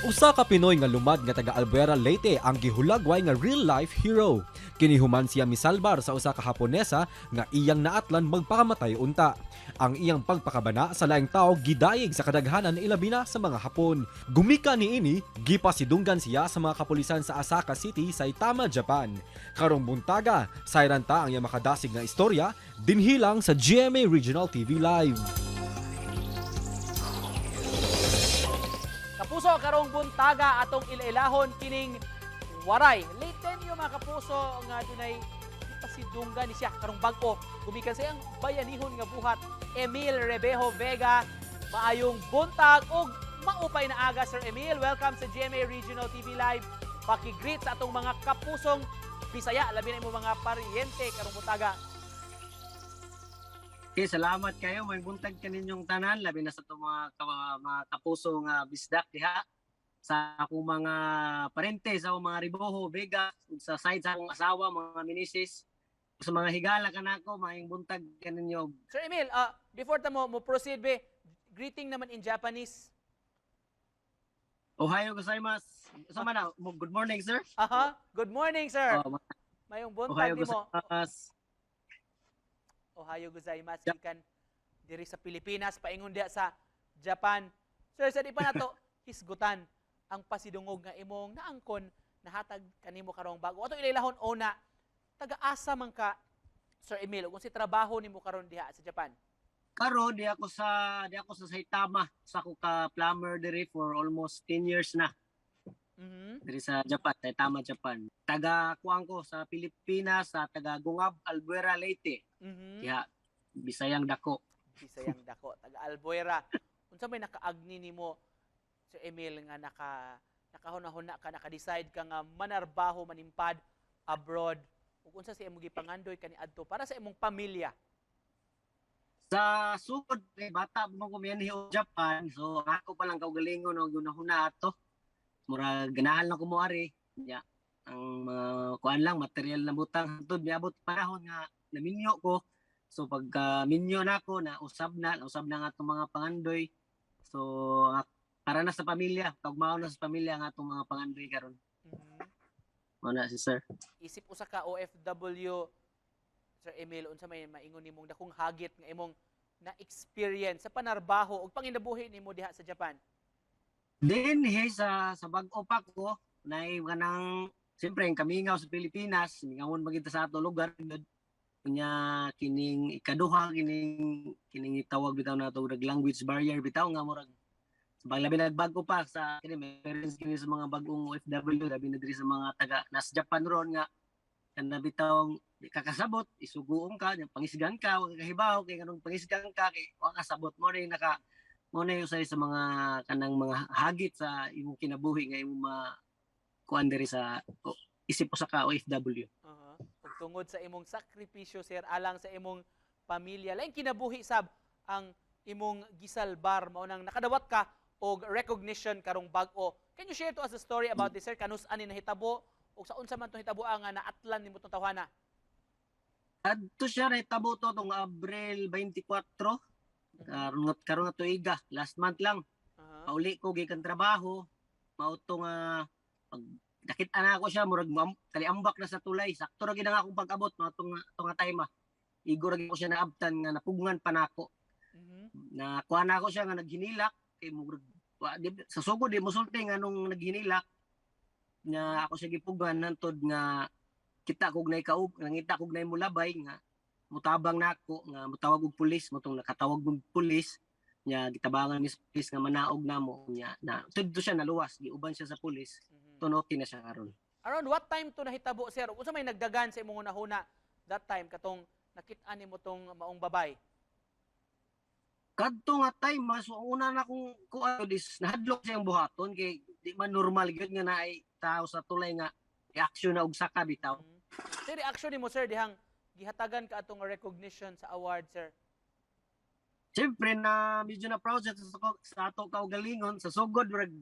Usa ka Pinoy nga lumad nga taga Albuera, Leyte ang gihulagway nga real life hero. Kini human siya misalbar sa usa ka Haponesa nga iyang naatlan magpakamatay unta. Ang iyang pagpakabana sa laing tao gidayeg sa kadaghanan, ilabi na sa mga Hapon. Gumika niini, gipasidunggan siya sa mga kapulisan sa Asaka City, Saitama, Japan. Karong buntaga, sayran ta ang iyang makadasig nga istorya dinhi lang sa GMA Regional TV Live. Kapuso, karong buntaga atong ilailahon kining waray. Leyteño, mga kapuso, nga dunay pasidunggan ni siya karong bag-o gumikan sa iyang bayanihon nga buhat. Emil Rebejo Vega, maayong buntag ug maupay na aga, Sir Emil. Welcome sa GMA Regional TV Live. Paki-greet sa atong mga kapusong Bisaya, labi na imong mga paryente karong buntaga. Okay, salamat kayo. May buntag kaninyong tanan, labi na sa itong mga kapuso nga bisdak diha. Sa akong mga parente, sa akong mga Riboho, Vega, ug sa side sa akong asawa, mga Minisis, sa mga higala kanako, maayong buntag kaninyo. Sir Emil, before ta mo proceed be, greeting naman in Japanese. Ohayo gozaimasu. So man na, good morning, sir. Aha. Good morning, sir. Oh, Mayong buntag ohayo nimo. Gozaimasu. Ohayo gozaimasu gikan diri sa Pilipinas paingon diha sa Japan. Sir, sa di pa nato hisgutan ang pasidungog nga imong naangkon nahatag kanimo karong bago. Ato ilailahon una, taga-asa man ka, Sir Emil, ug unsay trabaho nimo karon diha sa Japan? Karon di ako sa Saitama. Sa ako ka plumber diri for almost 10 years na. Diri sa Japan, Saitama, Japan. Taga kuan ko sa Pilipinas, sa taga Gungab, Albuera, Leyte. Kaya Bisayang dako. Bisayang dako, taga Albuera. Unsa may nakaagni nimo, Sir Emil, nga nakahuna-huna ka, naka-decide ka nga manarbaho, manimpad abroad, ug unsa sa imong gipangandoy kaniadto para sa imong pamilya? Sa sugod kay bata mo ko mianhi og Japan, so ako pa lang kaugalingon og hunahuna ato. Murag ganahan lang ko moari. Ya, ang mga kuan lang, material na butang, hantod miabot panahon nga naminyo ko. So pagka minyo nako, na usab na nga atong mga pangandoy. So para na sa pamilya, kaugmaon na sa pamilya ang atong mga pangandoy karon. Mao na si sir. Isip usa ka OFW, Sir Emil, unsa may maingon nimong dakong hagit nga imong na experience sa panarbaho ug panginabuhi nimo diha sa Japan? Dinhi sa bag-o pa ko, nay kanang siyempre ang kamingaw sa Pilipinas, mingawon man kita sa ato lugar gyud. Unya kining ikaduha, kining itawag bitaw nato og language barrier bitaw nga murag sa labi nagbago pa sa kini may parents kini sa mga bagong OFW, labi na diri sa mga taga nas Japan ron nga kana bitaw di ka kasabot, isuguon ka, nya pangisgan ka, wa ka kahibaw kay nganong pangisgan ka kay wa kasabot. Mo na yung sa mga kanang mga hagit sa imong kinabuhi nga imong ma kuan diri sa o, isip usa ka OFW. Ug tungod sa imong sakripisyo, sir, alang sa imong pamilya, laing kinabuhi sab ang imong gisalbar, mao nang nakadawat ka og recognition karong bag-o. Can you share to us the story about this, sir? Kanus ani nahitabo ug sa unsa man tong hitabo nga naatlan nimo tong tawhana? Adto siya nahitabo to tong Abril 24 karon nga tuiga, last month lang. Pauli ko gikan trabaho, mao to nga pag nakita na ako siya, murag kaliambak na sa tulay. Sakto ra gid ang akong pag-abot mao tong to nga time ah. Igo ra gid ko siya naabtan nga napugngan pa nako. Na kuha na ako siya nga naghinilak kay murag sa sugod di mosulti nga nung naghinilak nga ako siya gipugngan, nantod nga kita kog nay kaub, nangita kog nay mulabay nga mutabang nako nga mutawag og pulis. Motong nakatawag og pulis nya, gitabangan ni sa pulis nga manaog namo nya na tudto siya naluwas, giuban siya sa pulis. Tun okay na siya karon. Around what time to nahitabo, sir? Unsa may nagdagan sa imong hunahuna that time katong nakit-an nimo tong maong babay? Kadto nga time mas una na kong kuan is nahadlok siyang buhaton kay di man normal gyud nga naay tao sa tulay nga reaction na og saka bitaw. Sir, reaction nimo, sir, dihang gihatagan ka atong recognition sa award, sir? Siyempre na medyo na proud sa ato kaugalingon. Sa sugod murag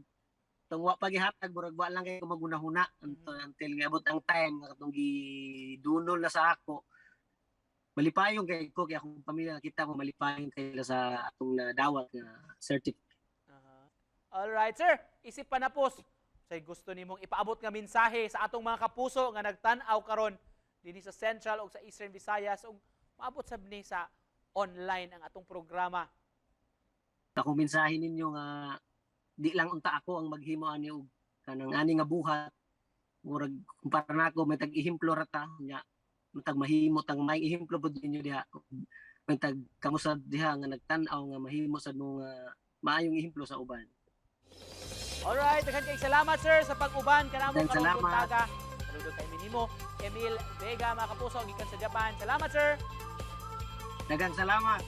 tong wa pa gihatag, murag wa lang kay magunahuna until giabot ang time nga katong gidunol na sa ako. Malipayon kay ko kay akong pamilya, nakita ko malipayon kay sa atong nadawat nga certificate. Aha. Alright, sir. Isip panapos. Say gusto nimong ipaabot nga mensahe sa atong mga kapuso nga nagtan-aw karon dinhi sa Central ug sa Eastern Visayas ug maabot sab ni sa online ang atong programa. Akong mensahe ninyo nga di lang unta ako ang maghimo ani og kanang ani nga buhat, murag kumpara nako may tag ehemplo ra ta nya, matag mahimo tang may ehemplo pud ninyo diha, may tag kamo sad diha nga nagtan-aw nga mahimo sad mo nga maayong ehemplo sa uban. Alright, daghan kay salamat, sir, sa pag-uban kanamo Daghang karong salamat. buntaga. Saludo kay minimo Emil Vega, mga kapuso, gikan sa Japan. Salamat, sir. Daghang salamat.